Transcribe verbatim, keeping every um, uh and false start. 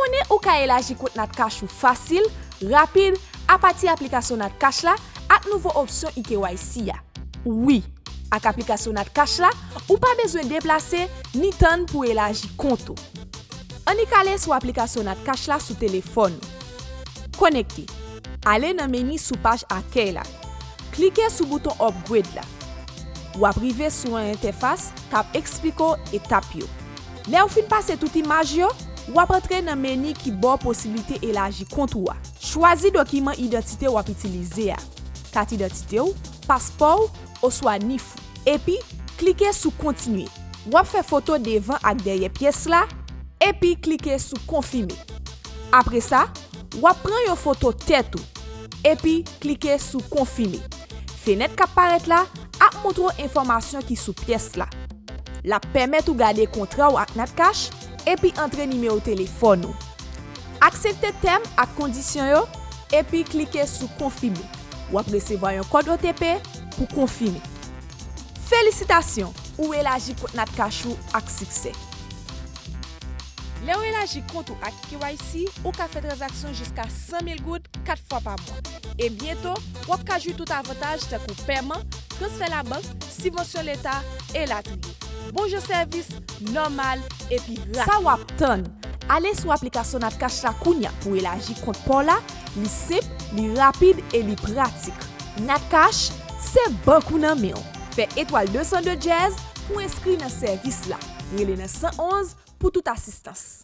Konnen ou ka elaji kont Natcash ou fasil, rapid, apati aplikasyon Natcash la ak nouvo opsyon e-KYC a. Wi, ak aplikasyon Natcash la, ou pa bezwen deplase ni tann pou elaji kont ou. Annik ale sou aplikasyon Natcash la sou telefòn ou. Konekte. Ale nan meni sou paj akèy la. Klike sou bouton Upgrade la. W ap rive sou yon entèfas k ap eksplike w etap yo. Lè w fin pase tout imaj yo, w ap antre nan meni ki ba w posiblite elaji kont ou a. Chwazi dokiman idantite w ap itilize a, kat idantite w, paspò w, oswa nif ou. Epi, klike sou Kontinye. W ap fè foto devan ak dèyè pyès la, epi klike sou Konfime. Apre sa, w ap pran yon foto tèt ou, epi klike sou Konfime. Fenèt k ap parèt la ap montre w enfòmasyon ki sou pyès la. L ap pèmèt ou gade kontra w ak Natcash epi antre nimewo telefòn ou. Aksepte tèm ak kondisyon yo, epi klike sou Konfime. W ap resevwa yon kòd O T P pou konfime. Felisitasyon! Ou elaji kont Natcash ou ak siksè. Lè w elaji kont ou ak e-KYC, ou ka fè tranzaksyon jiska san mil goud kat fwa pa mwa. E byento, w ap ka jwi tout avantaj tankou pèman, transfè labank, sibvansyon leta, elatriye. Bon jan sèvis, nòmal, epi rapid. Sa w ap tann? Ale sou aplikasyon Natcash la kounye a pou elaji kont pa w la. Li senp, li rapid e li pratik. Natcash, se bank ou nan men w. Fè etwal de san de dyèz pou enskri nan sèvis la. Rele nan san onz pou tout asistans.